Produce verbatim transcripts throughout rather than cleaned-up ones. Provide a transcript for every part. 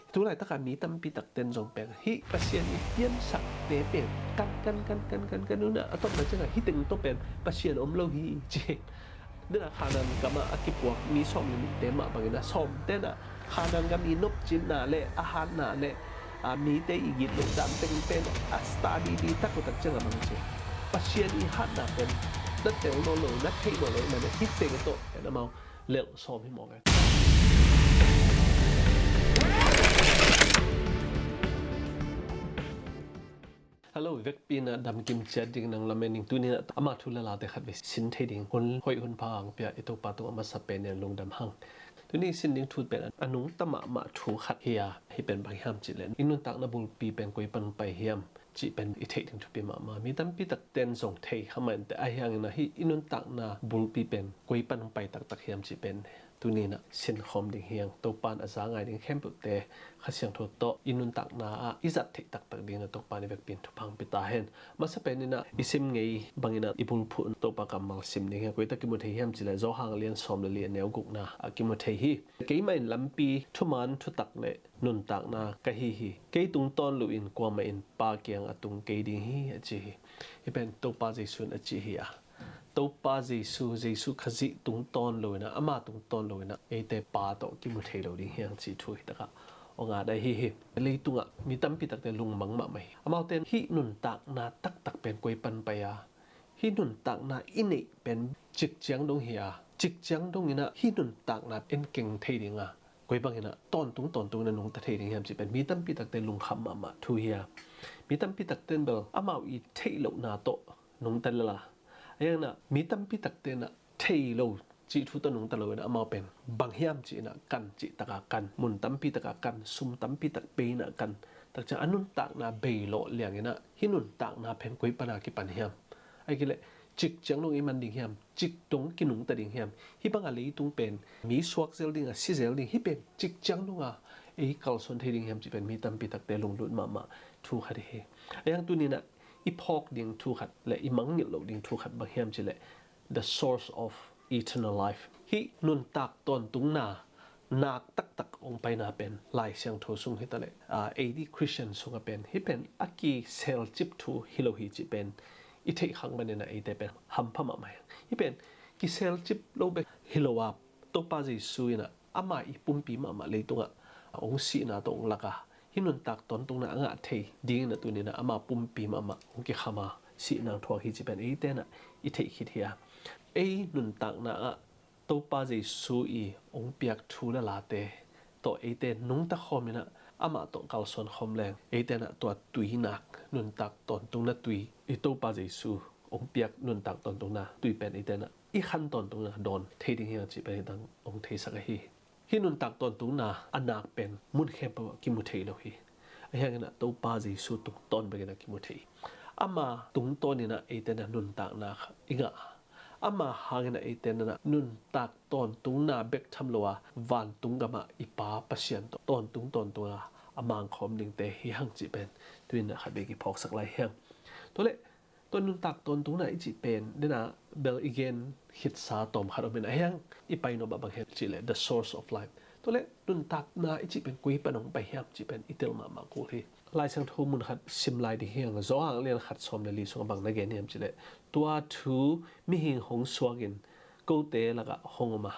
Tulaitak a mi tampi takten zong pen hih Pasian i piansakte pen kan kan kan kan kan kan un a, a tawpna ciangah hih teng tawh pen Pasian om lo hi ci. Dena Khanaan gamah a kipuak mi sawm le nihte mah bangin a sawmten ah Khanaan gam i nopcinna le a hatna le a mite i gitlohdan teng pen a study ditak uh tak ciangah bang ci, Pasian i hatna pen na tel nawn lo, na theih nawn lo, na hih teng tawh pen amau lelh sawm hi mawk e. Hello, vekpi in a damkim ciat ding nang lamen ning. Tuni in a ama thu le late khat vei sin thei ding hun hoih hun pha hong pia i Topa tungah masa pen in lungdam hang. Tuni sin ding thu pen a nungta mahmah thu khat hi a, hih pen bang hiam cih leh i nuntakna bulpi pen koi pan pai hiam cih pen i theih ding thupi mahmah. Mi tampi takten zong thei kha mah inteh, ahi hangin a hih i nuntakna bulpi pen koi pan pai taktak hiam cih pen tuni in a sinkhawm ding hi hang. Topa in a za ngai ding khempeuhte Kha Siangtho tawh i nuntakna ah i zat theih taktak dingin a Topa in i vekpi in thupha hong pia ta hen. Masa pen in a i sim ngei bangin a i bulphuh Topa kammal sim ding hi hang. Koi tak kimu thei hiam cih leh Johan a lian sawm le li a neu gukna ah kimu thei hi. Keimah in lampi, thuman, thutak le nuntakna ka hi hi. Kei tungtawn loin kuamah in Pa kiangah tung kei ding hi, a ci hi. Hih pen Topa Jesu in a cih hi a, Topa Jesu, Jesu Khazih tungtawn loin a, ama tungtawn loin a eite Pa tawh kimu thei lo ding hi hang cih thu hi takah hong at ahi hi. Leitungah mi tampi takte lungmang mahmah hi. Amaute in hih nuntakna taktak pen koi pan pai a, hih nuntakna i neih pen cikciang dong hi a, cikciang dongin a hih nuntakna en keng thei ding a, koi bangin a tawntung tawntung in a nungta thei ding hiam cih pen mi tampi takte lungkham mahmah thu hi a, mi tampi takte in bel amau i theih lohna tawh nungta lel a, ahi hangin a mi tampi takte in a thei lo cih thu tawh nungta loin a amau pen bang hiam cih in a kan cih taka kan, mun tampi taka kan, sum tampi tak pei in a kan tak ciang a nuntakna bei lawh liangin a hih nuntakna pen koi pan a kipan hiam? Ahih kei leh cikciang dong i man ding hiam? Cik dong kinungta ding hiam? Hih banga leitung pen mi suak zel ding a, si zel ding, hih pen cikciang dong a ei kalsuan thei ding hiam cih pen mi tampi takte lunglut mahmah thu khat hi. Ahi hang tuni in a i phawk ding thu khat le i mangngilh loh ding thu khat bang hiam cih leh the source of eternal life. Hih nuntak tawntungna nak taktak hong paina pen Lai Siangtho sung hi ta leh, aa, eite Christian sungah pen hih pen a kiselcip thu hi lo hi cih pen i theih khak manin a eite pen hampha mahmah hi. Hih pen kiselcip lo bek hi lo a, Topa Jesu in a ama i pumpi mahmah leitungah hong sihna tawh hong lak a, hih nuntak tawntungna a ngah thei dingin a tuni in a ama pumpi mahmah hong kikham a, sihna thuak hi cih pen eite in a i theih khit hi a, ei nuntakna ah Topa Jesu i hong piak thu le late tawh eite nungta khawmin a amah tawh kalsuan khawm leng eite in a tua tuinak, nuntak tawntungna tui, i Topa Jesu hong piak nuntak tawntungna tui pen eite in a i khan tawntungna dawn thei ding hi hang cih pen hi tang hong theisak ahi hi. Hih nuntak tawntungna a nak pen mun khempeuh ah kimu thei lo hi. Ahi hangin a Topa Jesu tungtawn bekin a kimu thei hi. Ama tungtawnin a eite in a nuntakna kha i ngah a, ama hangin a eite in a nuntak tawntungna bek tham lo a, vantung gamah i Pa Pasian tawh tawntung tawntung a a mangkhawm dingte hi hang cih pen tuni in a khat bek i phawksak lai hi hang. Tua leh tua nuntak tawntungna i cih pen dena bel i gen khitsa tawm khat om in a, ahi hang i pai nop ah bang hiam cih leh the source of life. Tua leh nuntakna i cih pen koi pan hong pai hiam cih pen i tel mahmah kul hi. Lai Siangtho mun khat sim lai ding hi hang. Johan a lian khat sawm le li sungah bang na gen hiam cih leh, tua thu mihing hong suakin kote lakah hong om a,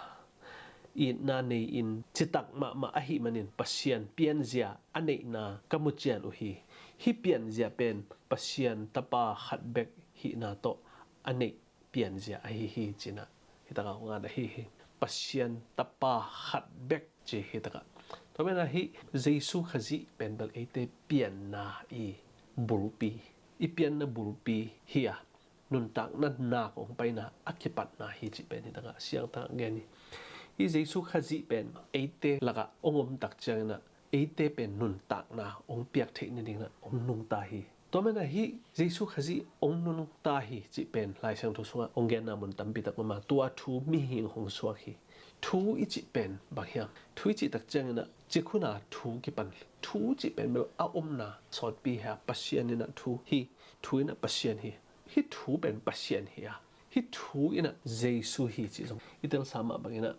itna nei-in citak mahmah ahih manin Pasian pianzia a neihna ka mu cian uh hi. Hih pianzia pen Pasian Tapa khat bek hihna tawh a neih pianzia ahi hi, ci-in a hi takah hong at ahi hi. Pasian Tapa khat bek ci hi takah. Tua manin a hih Jesu Khazih pen bel eite pianna i bulpi, i pianna bulpi hi a, nuntakna nak hong paina a kipatna hi cih pen hi takah siangtho gen hi. Hih Jesu Khazih pen eite lakah hong om tak ciangin a eite pen nuntakna hong piak theih nadingin a hong nungta hi. Tua manin a hih Jesu Khazih hong nungta hi cih pen Lai Siangtho sungah hong genna mun tampi tak om a, tua thu mihing hong suak hi. Thu i cih pen bang hiam? Thu i cih tak ciangin a cik hun a thu kipan. Thu cih pen bel a omna sawtpi hi a, Pasian in a thu hi, thu in a Pasian hi. Hih thu pen Pasian hi a, hih thu in a Jesu hi cih zong i telsa mah bangin a,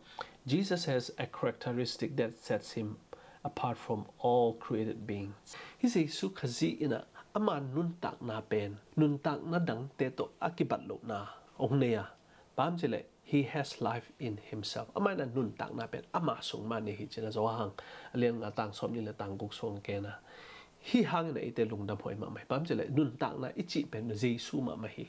Jesus has a characteristic that sets him apart from all created beings. Hih Jesu Khazih in ah ama nuntakna pen nuntakna dangte tawh a kibat lohna hong nei a, bang hiam cih leh he has life in himself. Amah in ah nuntakna pen ama sung mah nei hi ci-in ah Johan a lian nga tang sawmnih le tang guk sung gen a. Hih hangin ah eite lungdam huai mahmah hi. Bang hiam cih leh nuntakna i cih pen Jesu mahmah hi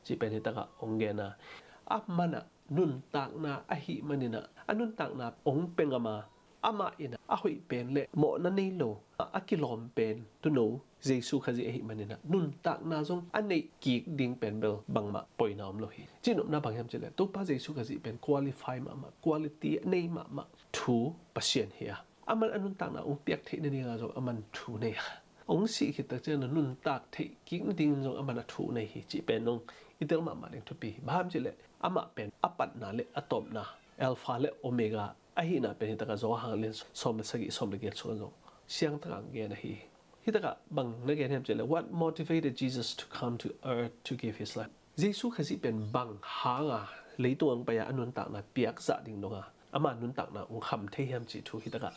cih pen hi takah hong gen a. Amah in ah nuntakna ahih manin ah a nuntakna hong pia ngam a, amah in ah a hoih pen le mawhna nei lo a kilawm pen tuuno Jesu Khazih ahih manin ah nuntakna zong a neih kik ding pen bel bangmah poina om lo hi. Cihnopna bang hiam cih leh Topa Jesu Khazih pen qualify mahmah, quality a nei mahmah thu Pasian hi a, aman a nuntakna hong piak theih nading ah zong aman thu nei a, hong sih khit tak ciangin ah nuntak theih kik nadingin zong aman a thu nei hi cih pen zong i tel mahmah ding thupi hi. Bang hiam cih leh amah pen a patna le a tawpna, Alpha le Omega ahihna pen hi takah Johan a lian sawm le sagih, sawm le giat sungah zong siang takah hong gen ahi hi. Hi takah bang na gen hiam cih leh, what motivated Jesus to come to earth to give his life? Jesu Khazih pen bang hanga leitung hong pai a a nuntakna piak zah ding dong a, ama nuntakna hong kham thei hiam cih thu hi takah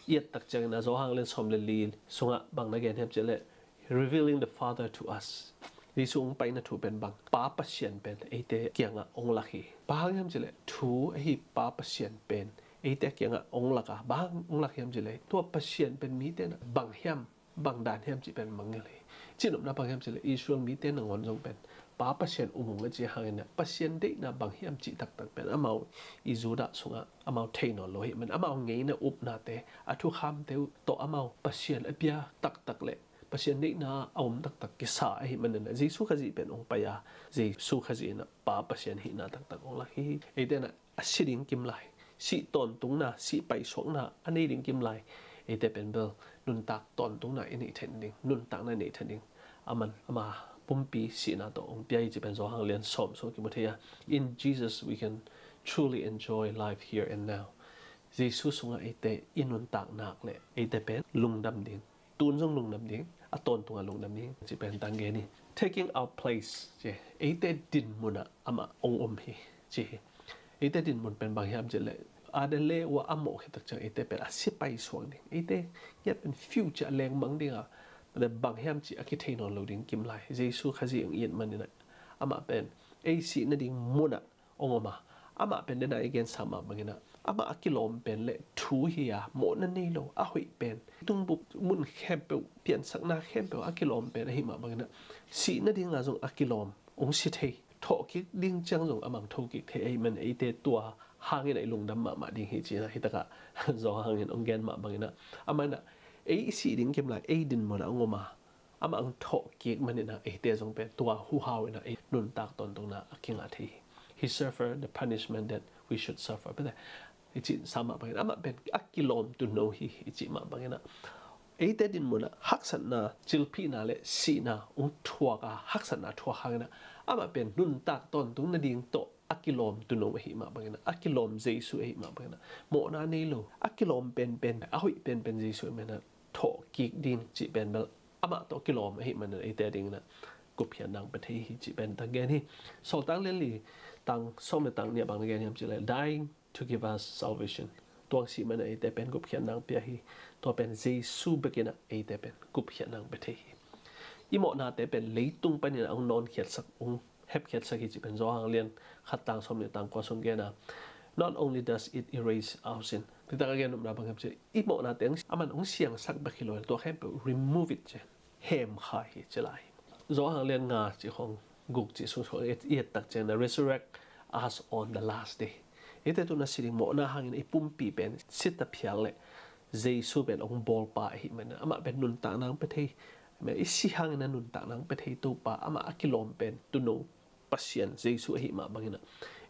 i et tak ciangin ah Johan a lian sawm le li sungah bang na gen hiam cih leh, revealing the Father to us. Jesu hong paina thu pen bang, Pa Pasian pen eite kiangah hong lak hi. Bang hang hiam cih leh thu ahi Pa Pasian pen eite kiangah hong lak a, bang hang hong lak hiam cih leh tua Pasian pen mite in ah bang hiam, bang dan hiam cih pen mangngilh hi. Cihnopna bang hiam cih leh Israel mite nangawn zong pen Pa Pasian um ung a ci hangin ah Pasian deihna bang hiam cih taktak pen amau i Judah sungah amau thei nawn lo hi. Aman amau ngeina upnate, a thukhamte uh tawh amau Pasian a pia taktak le Pasian deihna a om taktak kisa ahih manin ah Jesu Khazih pen hong pai a, Jesu Khazih in ah Pa Pasian hihna taktak hong lak hi. Eite in ah a si ding kim lai, sih tawntungna, sih paisuakna a nei ding kim lai, eite pen bel nuntak tawntungna i neih theih nading, nuntakna i neih theih nading aman ama pumpi sihna tawh hong pia hi cih pen Johan a lian sawm sungah kimu thei a. In Jesus we can truly enjoy life here and now. Jesu sungah eite i nuntak nak leh eite pen lungdam ding, tun zong lungdam ding, a tawntungah lungdam ding cih pen tang gen hi. Taking our place ci, eite dinmun ah amah hong om hi ci hi. Eite dinmun pen bang hiam cih leh, Adam le Eva a mawh khit tak ciang eite pen a si paisuak ding, eite ngiat pen future a lengmang ding a, bang hiam cih a kithei nawn lo ding kim lai. Jesu Khazih hong it manin ah amah pen ei sih nading mun ah hong om a, amah pen dena i gensa mah bangin ah amah a kilawm pen le thu hi a, mawhna nei lo, a hoih pen, tungbup mun khempeuh, piansakna khempeuh a kilawm pen ahih mah bangin ah sih nading a zong a kilawm, hong si thei, thawh kik ding ciang zong a mang tho kik thei ahih man eite tua hangin ah i lungdam mahmah ding hi ci-in ah hi takah Johan in hong gen mah bangin ah amah in ah ei i sih ding kim lai, ei dinmun ah hong om a, amah hong thawh kik manin ah eite zong pen tua huhau in ah ei nuntak tawntungna a kingah thei hi. He suffered the punishment that we should suffer. Pen i cih sa mah bangin amah pen a kilawm tuuno hi i cih mah bangin ah eite dinmun ah haksatna, cilphihna le sihna hong thuak a, haksatna thuak hangin ah amah pen nuntak tawntung nading tawh a kilawm tuuno ahih mah bangin ah, a kilawm Jesu ahih mah bangin ah, mawhna nei lo, a kilawm penpen, a hoih penpen Jesu ahih manin ah thawh kik ding cih pen bel amah tawh kilawm ahih manin ah eite adingin ah gupkhiatna hong pia thei hi cih pen tang gen hi. Sawltak lian li tang sawm le tang nih ah bang na gen hiam cih leh, dying to give us salvation. Tua hong sih manin ah eite pen gupkhiatna hong pia hi. Tua pen Jesu bekin ah eite pen gupkhiatna hong pia thei hi. I mawhnate pen leitung panin ah hong nawnkhiatsak, hong hepkhiatsak hi cih pen Johan lian khat tang sawm nih tang kua sung gen a, not only does it erase our sin. Tua takah gen nopna bang hiam cih leh, i mawhnate hong, aman hong siangsak bek hi lo, tua khempeuh remove it ci, hemkhia hi ci lai. Johan lian nga cih khawng, guk cih sung sung i et tak ciangin ah, resurrect us on the last day. Eite tu-in a si ding mawhna hangin i pumpi pen si ta phial leh Jesu pen hong bawlpa ahih manin ah amah pen nuntakna hong pia thei, i si hangin a nuntakna hong pia thei Topa, amah a kilawm pen tuuno Pasian Jesu ahih mah bangin ah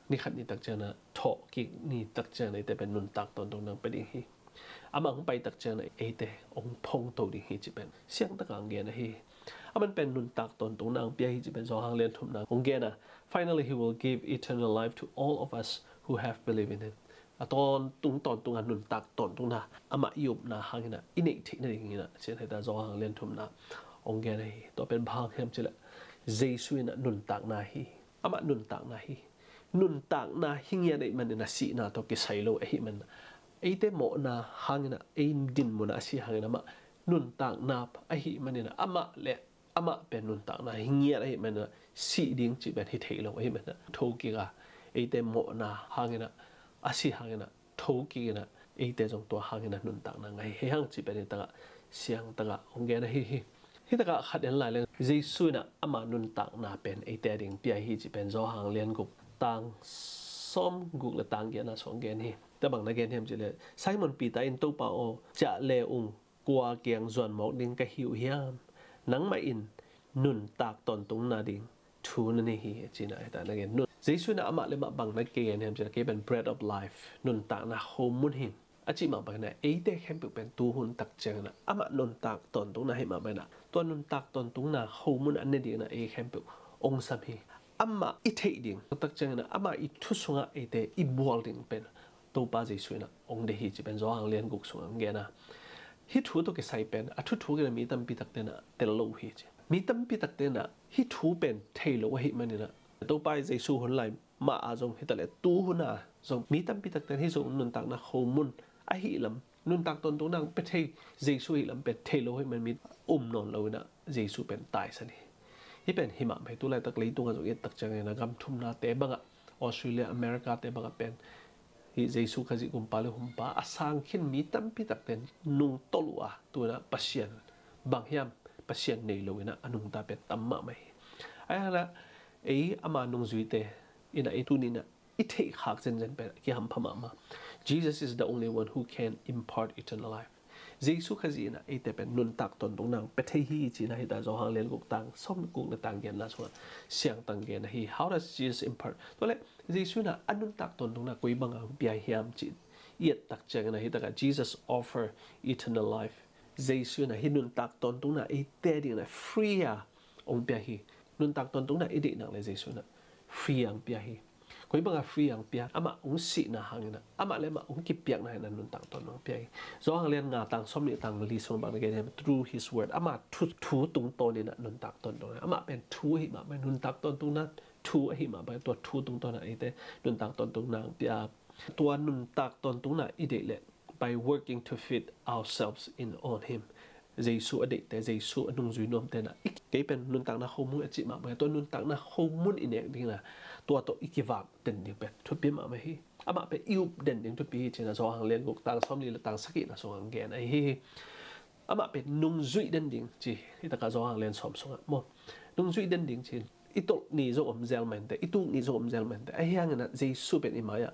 ni khat ni tak ciangin ah, thawh kik ni tak ciangin ah eite pen nuntak tawntungna hong pia ding hi. Amah hong pai tak ciangin ah eite hong phongto ding hi cih pen siang takah hong gen ahi hi. Aman pen nuntak tawntungna hong pia hi cih pen Johan lian thumna hong gen a, finally he will give eternal life to all of us who have believed in him. A tawntung tawntung a nuntak tawntungna, amah i upna hangin ah i neih theih nadingin ah, ci-in ah hi ta, Johan lian thumna hong gen ahi hi. Tua pen bang hiam cih leh Jesu in ah nuntakna hi. Amah nuntakna hi. Nuntakna hi ngiat ahih manin ah sihna tawh kisai lo ahih manin ah Eite mawhna hangin ah, ei dinmun ah a si hangin amah nuntakna ahih manin ah, amah le amah pen nuntakna hi ngiat ahih manin ah, sih ding cih pen hi thei lo ahih manin ah, thokik a, eite mawhna hangin ah, a si hangin ah, thokik in ah, eite zong tua hangin ah nuntakna ngah hi hang cih pen hi takah, siang takah hong gen ahi hi. Hi takah khat en lai leng, Jesu in ah ama nuntakna pen eite ading pia hi cih pen Johan lian guk tang sawm guk le tang giatna sung gen hi. Tua bang na gen hiam cih leh, Simon Peter in, "Topa aw, ciah le ung, kua kiang zuan mawk ding ka hi uh hiam? Nangmah in nuntak tawntungna ding thu na nei hi," a ci in ah, hi ta na gen. Nun, Jesu in ah amah le amah bang na gen hiam cih leh, "Kei pen bread of life, nuntakna khomun hi," a cih mah bangin ah, eite khempeuh pen tuhun tak ciangin ah amah nuntak tawntungna ahih mah bangin ah, tua nuntak tawntungna khomun a ne dingin ah ei khempeuh hong sam hi. Amah i theih ding tak ciangin ah, amah i thu sungah eite i bual ding pen Topa Jesu in ah hong deih hi cih pen Johan lian guk sungah hong gen a. Hih thu tawh kisai pen a thuthukin ah mi tampi takte in ah tel lo uh hi ci. Mi tampi takte in ah hih thu pen thei lo ahih manin ah, Topa Jesu hun lai mah ah zong hi ta leh, tuhun ah zong mi tampi takte in hih zong nuntakna khomun ahih lam, nuntak tawntungna pia thei Jesu ahih lam pen thei lo ahih manin mi um nawn lo in ah Jesu pen taisan hi. Hih pen hi mahmah hi. Tu laitak leitungah zong i et tak ciangin ah gam thumnate bangah, Australia, America te bangah pen hih Jesu Khazih gumpa le humpa a sang khin mi tampi takte in nungtolh uh a, tu in ah Pasian bang hiam, Pasian nei lo in ah a nungta pen tam mahmah hi. Ahi hang in ah ei ama nungzuite in ah ei tuni in ah i theih khak zenzen pen kihampha mahmah. Jesus is the only one who can impart eternal life. Jesu Khazih in ah eite pen nuntak tawntungna pia thei hi ci in ah, hi ta Johan lian guk tang sawm guk le tang giatna sungah siangtang gen ahi. How does Jesus impart? Tua leh Jesu in ah a nuntak tawntungna koi bangah hong pia hiam cih i et tak ciangin ah, hi takah Jesus offer eternal life. Jesu in ah hih nuntak tawntungna eite adingin ah free a hong pia hi. Nuntak tawntungna i deih nak leh Jesu in ah free a hong pia hi. Koi bangah free a hong pia? Amah hong sihna hangin ah, amah le amah hong kipiakna hangin ah nuntak tawntungna hong pia hi. Johan lian nga tang sawm nih tang li sung bang na gen hiam? Through his word. Ama thu, thu tungtawn in ah nuntak tawntungna. Amah pen thu ahih mah bangin, nuntak tawntungna thu ahih mah bangin, tua thu tungtawn in ah eite nuntak tawntungna hong pia. Tua nuntak tawntungna i deih leh, by working to fit ourselves in on him. Jesu a deihte, Jesu a nungzui nuamte in ah, i, kei pen nuntakna khomun a cih mah bangin, tua nuntakna khomun i nek dingin ah, tua tawh i kivak den ding pen thupi mahmah hi. Amah pen i up den ding thupi hi ci in ah, Johan lian guk tang sawmli le tang sagihna sungah hong gen ahi hi. Amah pen nungzuih den ding ci hi takah, Johan lian sawm sungah maw. Nungzuih den ding ci, i tolh ni zong om zel mah inteh, i tuk ni zong om zel mah inteh. Ahi hangin ah Jesu pen i mai-ah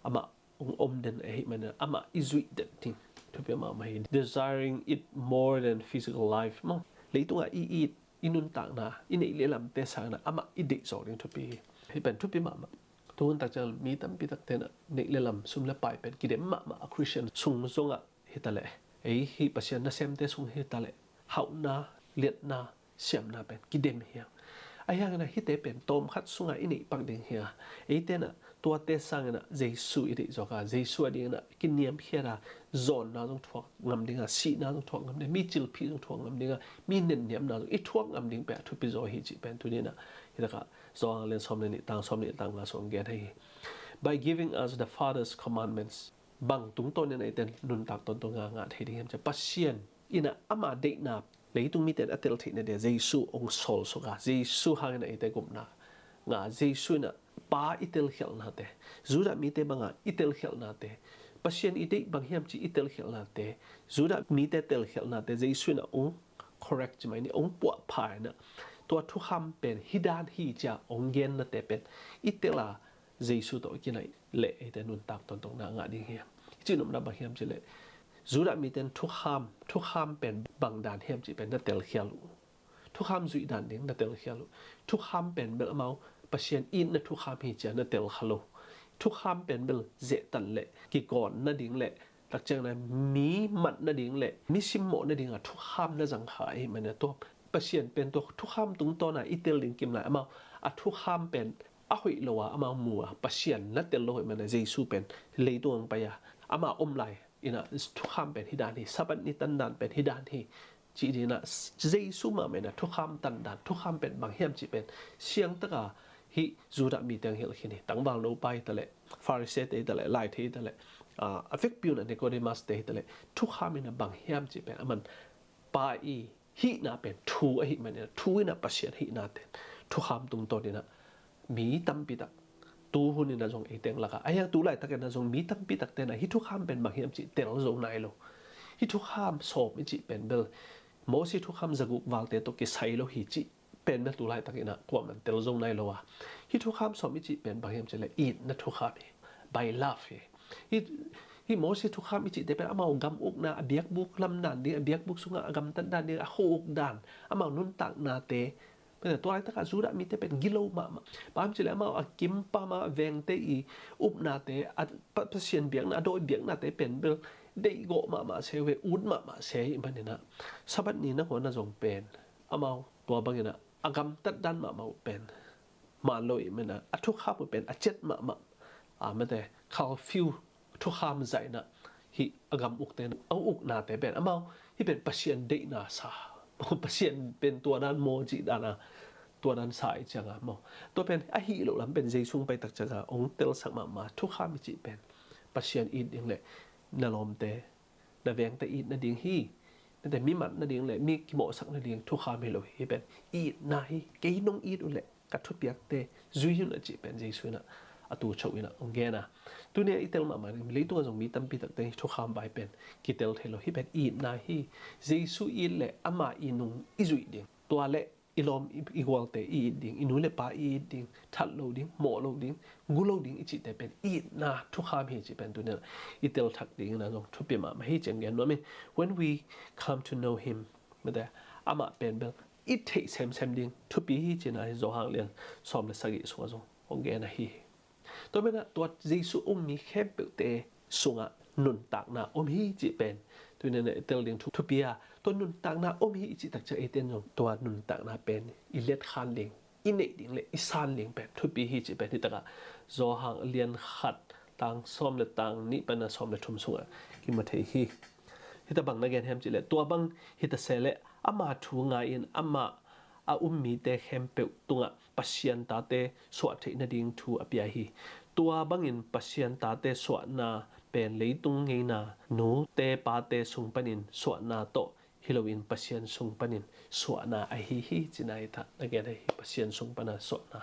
amah hong om den ahih manin ah amah i zuih den ding thupi mahmah hi. Desiring it more than physical life maw. Leitungah i it, i nuntakna, i neih le lamte sangin ah amah i deih zawk ding thupi hi. Hih pen thupi mahmah. Tuhun tak ciang mi tampi takte in ah neih le lam, sum le pai pen kidem mahmah a, Christian sung zongah hi ta leh, ei hih Pasian nasemte sung hi ta leh, hauhna, liatna, siamna pen kidem hi hang. Ahi hangin ah hihte pen tawmkhat sungah i neih pak ding hi a, eite in ah tuate sangin ah Jesu i deih zawk a, Jesu adingin ah kiniamkhiat a, zawnna zong thuak ngam ding a, sihna zong thuak ngam ding, mi cilphih zong thuak ngam ding a, mi nenniamna zong i thuak ngam ding pen a thupi zaw hi cih pen tuni in ah, hi takah Johan lian sawm le nih tang sawm nih tang nga sung gen ahi hi. By giving us the Father's commandments. Bang tungtawn in ah eite in nuntak tawntungna ngah thei ding hiam cih leh, Pasian in ah ama deihna, leitung mite in a tel theihna dingin Jesu hong sawl suk a, Jesu hangin ah eite gupna ngah a, Jesu in ah Pa i telkhialhnate, Judah mite banga i telkhialhnate, Pasian i deih bang hiam cih i telkhialhnate, Judah mite telkhialhnate Jesu in ah hong correct ci mai ni, hong puahpha in ah, tua thukham pen hi dan hi ci a hong gennate pen i tel a, Jesu tawh i kinaih leh eite nuntak tawntungna ngah ding hi. Hih cih nopna bang hiam cih leh, Judah mite in thukham, thukham pen bang dan hiam cih pen na telkhial uh. Thukham zuih dan ding na telkhial uh. Thukham pen bel amau Pasian itna thukham hi ci a na telkhial uh. Thukham pen bel zehtan le kigawn nading le, tak ciangin ah mi mat nading le mi simmawh nading a thukham na zangkhak ahih manin ah, tua Pasian pen tua thukham tungtawn a i tel ding kim lai, amau a thukham pen a hoih lo a amau mu a, Pasian na tel lo ahih manin ah Jesu pen leitung hong pai a, ama om lai in ah thukham pen hi dan hi, Sabbath ni tan dan pen hi dan hi cih dingin ah, Jesu mahmah in ah thukham tan dan, thukham pen bang hiam cih pen siangtak a hih Judah mite hong hilh khin hi. Tangvalno pa hi ta leh, Pharisee-te hi ta leh, laithei hi ta leh, A vekpi un a Nicodemus te hi taleh thukham in a bang hiam cih pen aman pa i hihna pen thu ahih manin a, thu in a Pasian hihna ten thukham tungtawn in a mi tampi tak tu hun in a zong ei teng lakah a hiang tu laitakin a zong mi tampi tak ten a hih thukham pen bang hiam cih tel zo nai lo. Hih thukham sawm i cih pen bel Mosi thukham zaguk valte tawh kisai lo hi cih pen bel tu laitakin a kuaman tel zo nai lo a. Hih thukham sawm i cih pen bang hiam cih leh itna thukham hi. By love hi. Hih, hih Mosi thukham i cihte pen amau gam ukna, a biakbuk lam dan ding, a biakbuk sungah a gamtat dan ding, a kho uk dan, amau nuntaknate, tua laitakah Judah mite pen gilo mahmah. Bang hiam cih leh amau a kim pam a vengte i upnate, a Pa-, Pasian biakna, a dawi biaknate pen bel deihgawh mahmah se ve, ut mahmah se ahih manin a Sabbath ni nangawn a zong pen amau tua bangin a, a gamtat dan mahmah uh pen maan lo ahih manin a, a thukham uh pen a ciat mahmah, a mate khalfiu thukham zaina hih a gam ukte in a uknate pen amau hih pen Pasian deihna sa, Pasian pen tua dan maw cih dan a, tua dan sa i cianga maw. Tua pen a hih loh lam pen Jesu hong pai tak cianga hong telsak mahmah thukham i cih pen Pasian it ding le na lawmte, na vengte it nading hi. Mate mi mat nading le mi kimawhsak nading thukham hi lo hi. Hih pen itna hi. Kei nong it uh leh ka thupiakte zui un a cih pen Jesu in a, a tu cho in a hong gen a. Tuni a i tel mahmah ding, leitungah zong mi tampi takte thukham vai pen kitel thei lo. Hih pen itna hi. Jesu it le ama i nung i zuih ding. Tua le i lawm i, i gualte i it ding, i nu le pa i it ding, that lo ding, mawh lo ding, gu lo ding i cihte pen itna thukham hi cih pen tuni a i tel thak ding in a zong thupi mahmah hi cih hong gen nuam ing. When we come to know him, mate, amah pen bel i theih semsem ding thupi hi cih na hi Johan lian sawm le sagih sungah zong hong gen ahi hi. Tua manin a tua Jesu um mi khempeuhte sungah nuntakna om hi cih pen tuni a i tel ding thu, thupi a, tua nuntakna om hi i cih tak ciang eite in zong tua nuntakna pen i letkhan ding, i neih ding le i san ding pen thupi hi cih pen hi takah Johan lian khat tang sawm le tang nih pan a sawm le thum sungah kimu thei hi. Hita bang na gen hiam cih leh, tua bang hita se leh ama thu ngai-in amah a um mite khempeuh tungah Pasian tate suah theih nading thu a pia hi. Tua bangin Pasian tate suahna pen leitung ngeina, nute pate sung panin suahna tawh hi loin Pasian sung panin suahna ahi hi cih na hi ta, na gen ahi hi. Pasian sung pana suahna.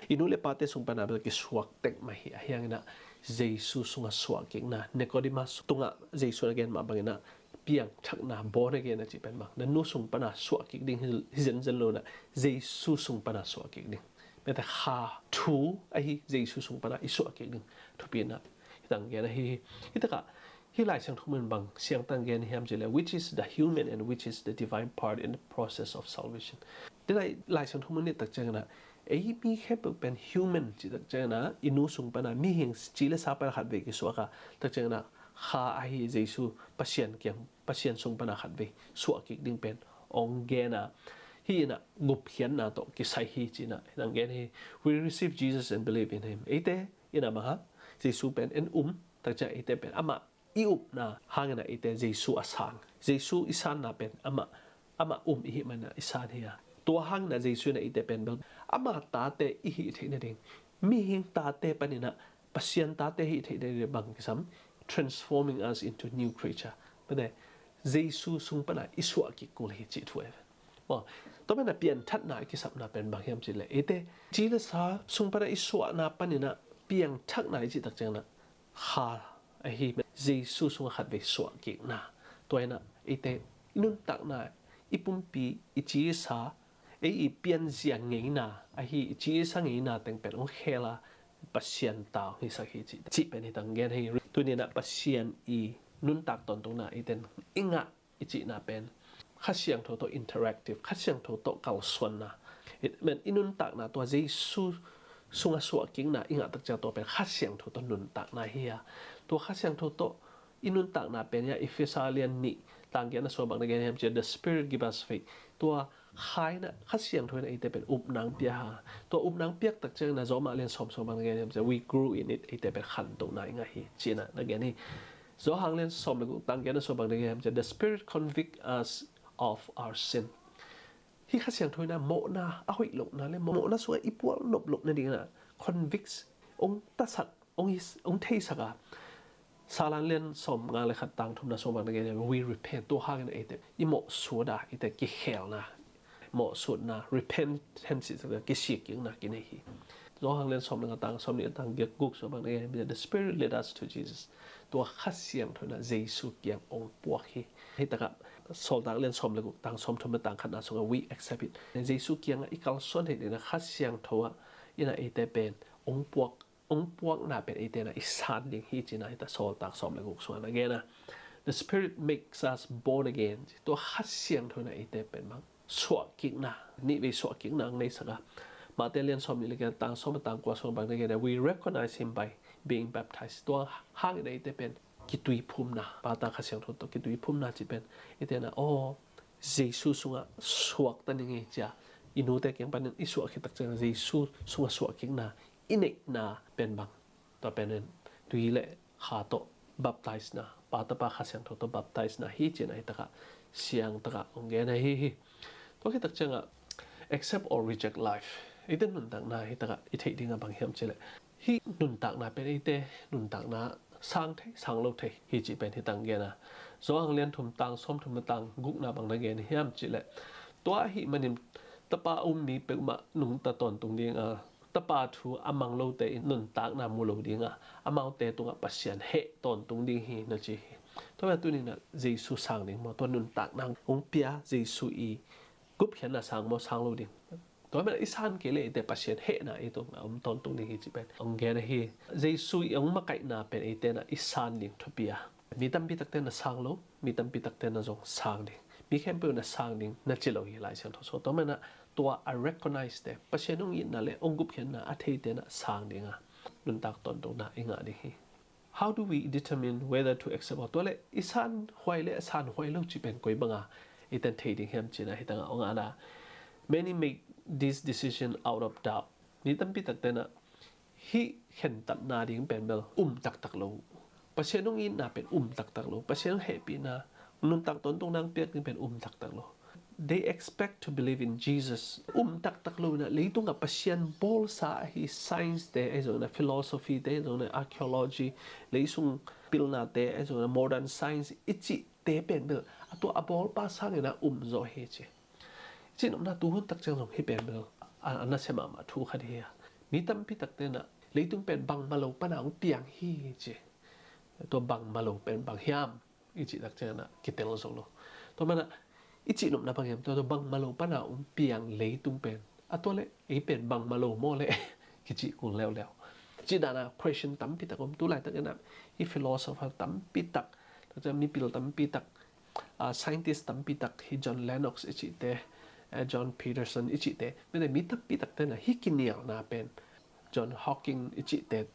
I nu le pate sung pana bel kisuak tek mah hi, a hiangin a Jesu sungah suahkikna. Nicodemus tungah Jesu na gen mah bangin a piangthakna bawn a gen a cih pen bang, na nu sung pana suahkik ding hi, hi zenzen lo in a Jesu sung pana suahkik ding. Mate kha thu ahi Jesu sung pana i suahkik ding thupi in a hi tang gen ahi hi. Hi takah hih Lai Siangtho mun bang siangtang gen hiam cih leh, which is the human and which is the divine part in the process of salvation. Tua Lai, Lai Siangtho mun nih tak ciangin a, ei mi khempeuh pen human cih tak ciangin a, i nu sung pana mihing ci le sa pana khatvei kisuak a, tak ciangin a kha ahi Jesu Pasian kiang, Pasian sung pana khatvei suahkik ding pen hong gen a, hih in a gupkhiatna tawh kisai hi cih in a hi tang gen hi. We receive Jesus and believe in him. Eite in a bang a Jesu pen en um tak ciang eite pen amah i upna hangin a eite Jesu a sang. Jesu i sanna pen amah, amah um i hih manin a i san hi a. Tua hangin a Jesu in a eite pen bel ama tate i hih theih nading, mihing tate panin a Pasian tate hih theih nading bang kisam, transforming us into new creature. Mate Jesu sung pana i suahkik kul hi cih thu ahi ve. Maw, tua manin a piangthakna i kisapna pen bang hiam cih leh, eite ci le sa sung pana i suahna panin a piangthakna i cih tak ciangin a kha ahi Jesu sungah khatvei suahkikna. Tua in a eite i nuntakna, i pumpi, i ci i sa, ei i pianzia ngeina ahi, i ci i sa ngeina teng pen hong khel a, Pasian ta hong hisak hi cih, cih pen hi tang gen hi. Tuni in a Pasian i nuntak tawntungna eite in i ngah i cihna pen Kha Siangtho tawh interactive, Kha Siangtho tawh kalsuanna. I, men, i nuntakna tua Jesu sungah suahkikna i ngah tak ciang tua pen Kha Siangtho tawh nuntakna hi a. Tua Kha Siangtho tawh i nuntakna pen ia Efesa lian nih tang giat na sung bang na gen hiam cih leh, the Spirit give us faith. Tua Kha in a, Kha Siangtho in a eite pen upna hong pia a. Tua upna hong piak tak ciangin a Rom lian sawm sung bang na gen hiam cih leh, we grew in it, eite pen khantohna i ngah hi ci-in a na gen hi. Johan lian sawm le guk tang giat na sung bang na gen hiam cih leh, the Spirit convict us of our sin. Hih Kha Siangtho in a mawhna, a hoih lohna le mawhna sungah i pual nop loh nadingin a convicts, hong tasak, hong his-, hong theisak a, Salan lian sawm nga le khat tang thumna sung bang na gen, we repent, tua hangin eite i mawhsut a, eite kikhelna, mawhsutna, repentance, kisik kikna kinei hi. Johan lian sawm le nga tang sawm nih le tang guk sung bang na gen, the Spirit lead us to Jesus. Tua Kha Siangtho in Jesu kiang ong puak hi. Hih takah Sawltak lian sawm le guk tang sawm thum le tang khatna sungah we accept it. Jesu kiangah i kalsuan theih dingin Kha Siangtho in eite pen ong puak, ong puakna pen eite in i san ding hi ci-in hih ta Sawltak sawm le guk sungah na gen a. The Spirit makes us born again. Tua Kha Siangtho in eite pen bang suahkikna, nihvei suahkikna ong neisak a. Matthai lian sawm nih le giat tang sawm le tang kua sung bang na gen a, we recognize him by being baptized. Tua hangin eite pen kituiphumna, Pa, Ta, Kha Siangtho tawh kituiphumna cih pen eite in aw, Jesu sungah suakta ning ei ci-a i nute kiang panin i suah khit tak ciangin Jesu sungah suahkikna i neihna pen bang, tua pen in tui le Kha tawh baptize na, Pa, Tapa, Kha Siangtho tawh baptize na hi ci-in hih takah siang takah ong gen ahi hi. Tua khit tak ciangah accept or reject life. Eite nuntakna hih takah i theih dingah bang hiam cih leh, hih nuntakna pen eite nuntakna sang thei sang lo thei hi cih pen hih tang gen a. Johan lian thum tang sawm thum le tang gukna bang na gen hiam cih leh, tua ahih manin Tapa a um mi peuhmah nungta tawntung ding a, Tapa thu a mang lote in nuntakna mu lo ding a, amaute tungah Pasian heh tawntung ding hi na ci hi. Tua manin tuni-in Jesu sang ding maw, tua nuntakna ong pia Jesu i gupkhiatna sang maw, sang lo ding? Tua manin i san kei leh eite Pasian hehna i tungah om tawntung ding hi cih pen ong gen ahi. Jesu i ong makaihna pen eite in i san ding thupi a, mi tampi takte in sang lo, mi tampi takte in zong sang ding, mi khempeuh in sang ding na ci lo hi Lai Siangtho sung. Tua manin tua a recognize te, Pasian ong itna le ong gupkhiatna a theite in sang ding a, nuntak tawntungna i ngah ding hi. How do we determine whether to accept or, tua leh i sanhuai le a sanhuai lo cih pen koi banga eite in thei ding hiam cih na hih tangah ong gen a. Many make this decision out of doubt. Mi tampi takte in hih khentatna ding pen bel um taktak lo. Pasian ong itna pen um taktak lo. Pasian ong hehpihna, nuntak tawntungna ong piak ding pen um taktak lo. They expect to believe in Jesus. Um taktak lo in, leitungah Pasian bawlsa ahi science te ahi zongin, philosophy te ahi zongin, archaeology, leisung pilna te ahi zongin, modern science i cihte pen bel a tua a bawlpa sangin a um zaw hi ci. I cihnopna tuhun tak ciang zong hih pen bel a, a nasia mahmah thu khat hi a. Mi tampi takte in leitung pen bangmah lo pana hong piang hi ci. Tua bangmah lo pen bang hiam i cih tak ciangin kitel zo lo. Tua manin i cihnopna bang hiam, tua, tua bangmah lo pana hong piang leitung pen, a tua leh ei pen bangmah lo maw leh kicih kul leuleu. Cih dan a question tampi tak om. Tu laitakin i philosopher tampi tak, tak ciang mipil tampi tak, a, scientist tampi tak, hi John Lennox i cihte, a, John Peterson i cihte, mite mi tampi takte in hih kinialna pen, John Hawking i cihte,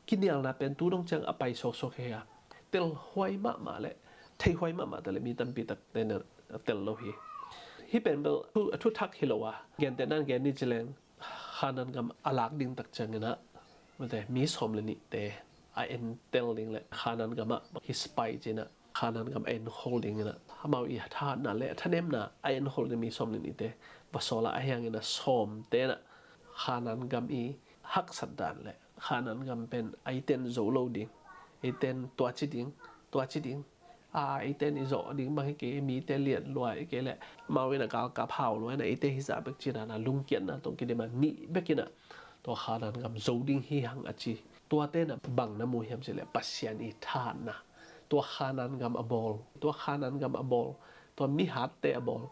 kinialna pen tu dong ciang a pai sawksawk hi a, telhuai mahmah le theihuai mahmah ta le mi tampi takte in tel lo hi. Hih pen bel thu, a thuthak hi lo a, gentehna in gen ni ci leng, Khanan gam a lak ding tak ciangin, mite, mi sawm le nihte a entel ding le Khanan gamah hi spy ci-in Khanan gam a enkhol dingin, amau i thahatna le a thanemna a enkhol ding mi sawm le nihte va sawl a, ahi hangin sawmte in Khanan gam i haksat dan le Khanan gam pen eite in zo lo ding, eite in tua ci ding, tua ci ding, a, eite in i zawh ding bang hi kei, mite lian lua hi kei leh amau in a galkap hau lua in eite hi zah bek ci-in a lungkiatna tawh kidim a nih bekin tua Khanan gam zo ding hi hang a ci. Tuate in bang na mu hiam cih leh Pasian i thahatna. Tua Khanan gam a bawl, tua Khanan gam a bawl, tua mihatte a bawl,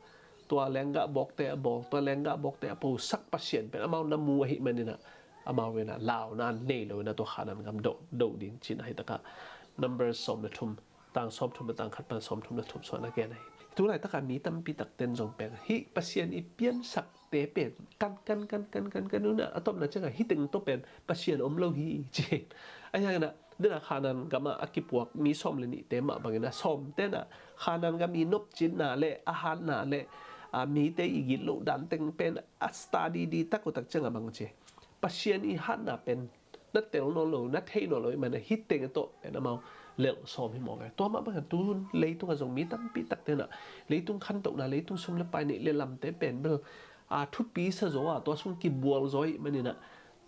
tua lenggah bawkte a bawl, tua lenggah bawkte a posak Pasian pen amau na mu ahih manin amau in launa nei lo in tua Khanan gam do, do ding ci-in hih takah Numbers sawm le thum, tang sawm thum le tang khat pan sawm thum le thum sung na gen ahi. Tu laitakah mi tampi takte in zong pen hih Pasian i piansakte pen kan, kan, kan, kan, kan, kan un a, a tawpna ciangah hih teng tawh pen Pasian om lo hi ci. Ahi hangin, dena Khanan gamah a kipuak mi sawm le nihte mah bangin sawmte in Khanan gam i nopcitna le a hatna le, a, mite i gitloh dan teng pen a study dih tak uh tak ciangah bang ci, Pasian i hatna pen na tel nawn lo, na thei nawn lo ahih manin hih teng tawh pen amau lelh sawm hi mawk e. Tua mah bangin tu hun leitungah zong mi tampi takte in leitung khantohna, leitung sum le pai neih le lamte pen bel, a, thupi sa zaw a, tua sung kibual zaw ahih manin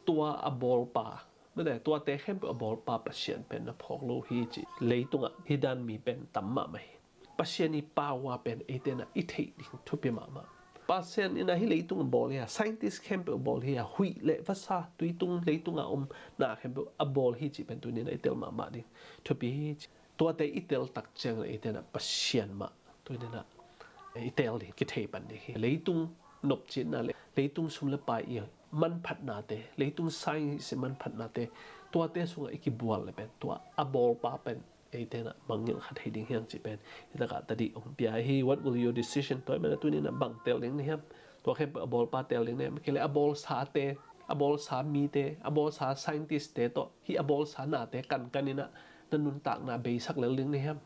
tua a bawlpa Mate, tuate khempeuh a bawlpa Pasian pen na phawk lo hi ci. Leitungah hih dan mi pen tam mahmah hi. Pasian i power pen eite na i theih ding thupi mahmah. Pasian in a hih leitung a bawl hi a, scientist khempeuh a bawl hi a, huih le vasa, tuitung, leitung a om na khempeuh a bawl hi ci pen tuni na i tel mahmah ding thupi hi ci. Tuate i tel tak ciang le eite na Pasian mah tuni na i tel ding kithei pan ding hi. Leitung nopcitna le leitung sum le pai i manphatnate, leitung science i manphatnate, tuate sungah i kibual le pen tua a bawlpa pen eite na mangngilh kha thei ding hiam ci pen hi takah tadi hong pia hi. What will your decision? Tua i mana tuni na bang tel ding na hiam? Tua khempeuh a bawlpa tel ding na hiam? Kei le a bawlsate, a bawlsa mite, a bawlsa scientist te tawh hih a bawlsa nate kankan in a na nuntakna beisak lel ding na hiam?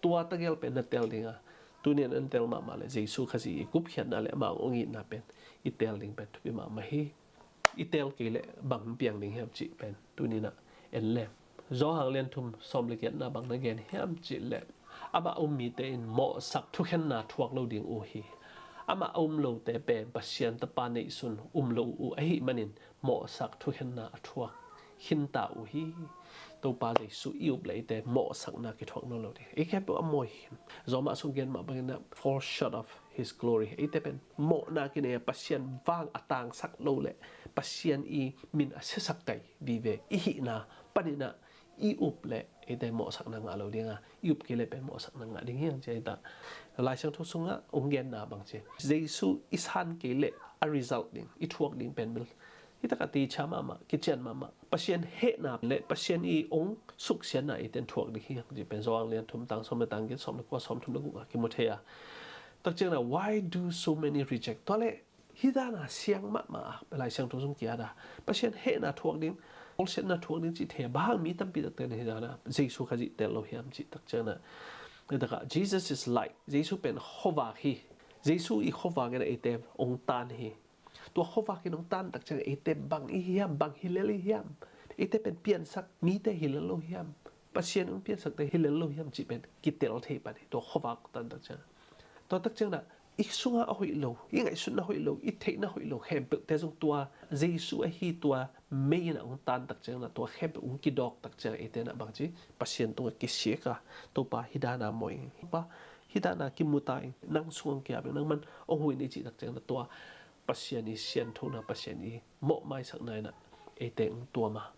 Tua tagel pen na tel ding a, tuni na na tel mahmah le Jesu Khazih i gupkhiatna le amah hong itna pen i tel ding pen thupi mahmah hi. I tel kei le bang piang ding hiam cih pen tuni na en le. Johan lian thum sawm le giatna bang na gen hiam cih le, amah um mite in mawhsak thukhenna thuak lo ding uh hi. Amah a um lote pen Pasian Tapa neihsun um lo uh ahih manin mawhsak thukhenna a thuak khinta uh hi. Topa Jesu i up le eite mawhsakna kithuak nawn lo ding. Ei khempeuh a mawi hi. Zawmah sung gen mah bangin a fall short of his glory. Eite pen mawhna kinei a Pasian vang a tangsak lo le Pasian i min a siasak kai vive i hihna panin a i up le eite mawhsakna ngah lo ding a, i up kei le pen mawhsakna ngah ding hiang ci a hi ta. Lai Siangtho sungah hong genna bang ci, Jesu i san kei le a result ding, i thuak ding pen bel hi takah ticha mahmah, kician mahmah. Pasian hehna le Pasian i hong suksiatna eite in thuak ding hiang ci pen Johan lian thum tang sawm le tang giat, sawm le kua, sawm thum le guk a kimu thei a. Tak ciangin a, why do so many reject? Tua le hih dan a siang mahmah a Lai Siangtho sung kia da Pasian hehna thuak ding, bawlsiatna thuak ding cih thei a, bang hang mi tampi takte na hih dan a Jesu Khazih tel lo hiam cih tak ciangin a, hi takah Jesus is light. Jesu pen khuavak hi. Jesu i khuavak in a eite hong tan hi. Tua khuavak in hong tan tak ciang eite bang i hiam, bang hi lel i hiam? Eite pen piansak mite hi lel lo hiam? Pasian hong piansakte hi lel lo hiam cih pen kitel thei pan hi. Tua khuavak tan tak ciang, tua tak ciang na i sungah a hoih lo, i ngaihsutna hoih lo, i theihna hoih lo khempeuhte zong tua Jesu ahi tua mei in a hong tan tak ciang na tua khempeuh hong kidawk tak ciang eite na bang ci, Pasian tungah kisik a, Topa hih dan a mawi ing, Topa hih dan a kimu ta ing, nang sungah kiap ing, nangman hong huh in i cih tak ciang na tua Pasian i sianthona, Pasian i mawhmaisakna in a eite hong tuam a,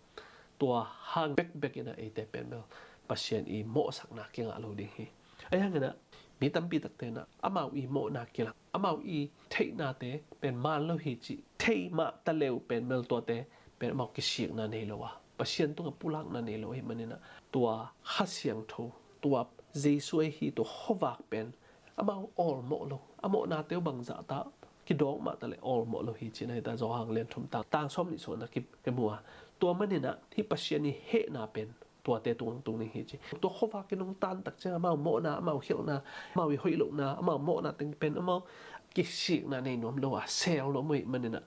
tua hang bekbek in a eite pen bel Pasian i mawhsakna kingah lo ding hi. Ahi hangin a mi tampi takte in a amau i mawhna kilang, amau i theihnate pen man lo hi cih thei mah ta leu pen bel tuate pen amau kisikna nei lo a, Pasian tungah pulakna nei lo ahih manin a tua Kha Siangtho, tua Jesu ahi tua khuavak pen amau awlmawh lo, a mawhnate uh bangzah ta kidawk mah ta le awlmawh lo hi ci na hi ta. Johan lian thum tang, tang sawm nih sung na ki, kimu a. Tua manin a hih Pasian i hehna pen tuate tung tung ding hi ci. Tua khuavak in hong tan tak ciang amau mawhna, amau khialhna, amau i hoih lohna, amau mawhna teng pen amau kisikna nei nuam lo a, sel nuam uh ahih manin a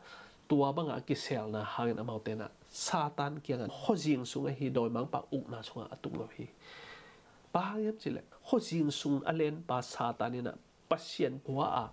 tua bangah a kiselna hangin amaute na Satan kiangah khuazing sung ahi dawimangpa ukna sungah a tung lo hi. Bang hang hiam cih le khuazing sung a lenpa Satan in a Pasian hua a,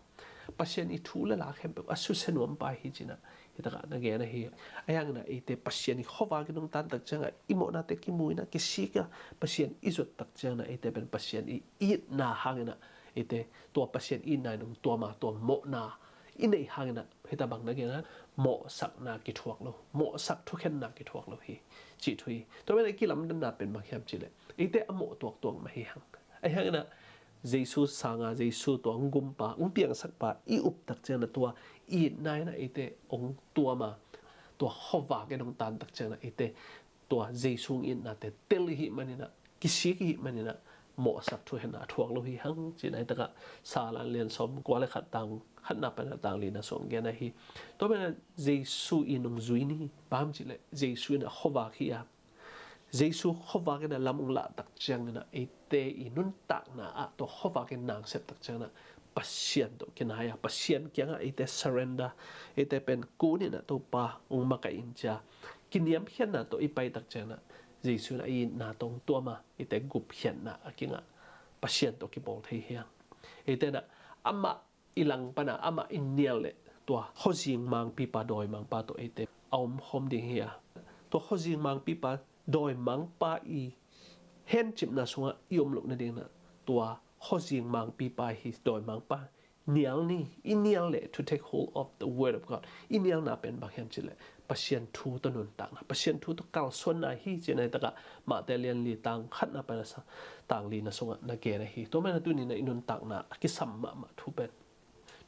Pasian i thu le la khempeuh a susia nuampa hi ci na hi takah na gen ahi. Ahi hangin a eite Pasian i khuavak in hong tan tak ciang a i mawhnate kimu in a kisik a, Pasian i zuat tak ciang na eite pen Pasian i itna hangin a eite tua Pasian itna in hong tuam a, tua mawhna i neih hangin a hi ta bang na gen a, mawhsakna kithuak lo, mawhsak thukhenna kithuak lo hi cih thu hi. Tua manin a i kilamdanna pen bang hiam cih le eite a mawh tuaktuak mah hi hang. Ahi hangin a Jesu sanga, Jesu tua hong gumpa, hong piangsakpa i up tak ciang na tua itna in a eite hong tuam a, tua khuavak in hong tan tak ciang na eite tua Jesu hong itnate tel i hih manin a, kisik i hih manin a, mawhsak thukhenna a thuak lo hi hang ci na hi takah Salan lian sawm kua le khat tang khatna pan a tang lina sung gen ahi. Tua manin a Jesu i nungzui ni, bang hang hiam cih le Jesu in a khuavak hi a, Jesu khuavak in a lam hong lah tak ciangin a eite i nuntakna ah tua khuavak in na hong sep tak ciangin a Pasian tawh kinai a, Pasian kiangah eite surrender, eite pen kun in a Topa hong makaih in ci a kiniamkhiatna tawh i pai tak ciangin a Jesu in a itna tawh hong tuam a, eite gupkhiatna a kingah Pasian tawh kipawl thei hi hang. Eite in a amah i lang pan a amah i nial le tua khuazing mangpipa, dawimangpa tawh eite a omkhawm ding hi a, Tua khuazing mangpipa, dawimangpa i hencipna sungah i om loh nadingin ah tua khuazing mangpipa hi, dawimangpa nial ni. I nial leh, to take hold of the word of God, i nialna pen bang hiam cih leh Pasian thu tawh nuntakna, Pasian thu tawh kalsuanna hi cihna hi takah Mate lian li tang khatna pan a sa, tang lina sungah na gen ahi. Tua manin ah tuni-in ah i nuntakna a kisam mahmah thu pen,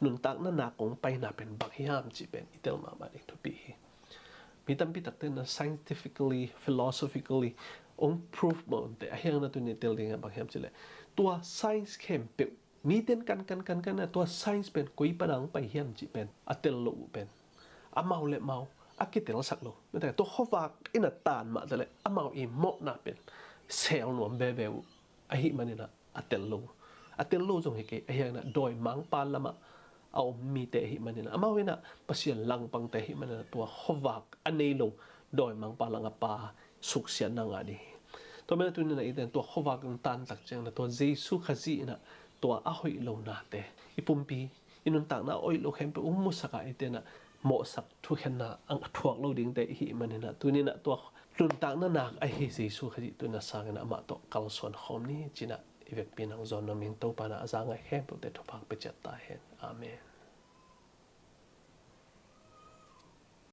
nuntakna nak hong paina pen bang hiam cih pen i tel mahmah ding thupi hi. Mi tampi takte in ah scientifically, philosophically hong prove mah un teh, ahi hangin ah tuni-in tel ding ah bang hiam cih leh tua science khempeuh, mite in kan kan kan kan ah tua science pen koi pan a hong pai hiam cih pen a tel loh uh pen, amau le amau a kitelsak lo. Mite, tua khuavak in a tan mah taleh amau i mawhna pen sel nuam veve uh ahih manin ah a tel lo. A tel lo zong hi kei, ahi hangin ah dawimangpa lamah a om mite ahih manin ah, amau in ah Pasian langpangte ahih manin ah tua khuavak a nei lo dawimangpa langah pa suksiatna ngah ding hi. Tua manin ah tuni-in ah eite in tua khuavak hong tan tak ciangin ah tua Jesu Khazih in ah tua a hoih lonate, i pumpi, i nuntakna a hoih lo khempeuh hong musak a, eite in ah mawhsak thukhenna a thuak lo dingte i hih manin ah, tuni-in ah tua nuntakna nak ahi Jesu Khazih tuni-in ah sangin ah amah tawh kalsuan khawm ni ci-in ah i vekpi-in ah hong zawn nuam ing. Topa in ah a za ngai khempeuhte thupha pia ciat ta hen. Amen.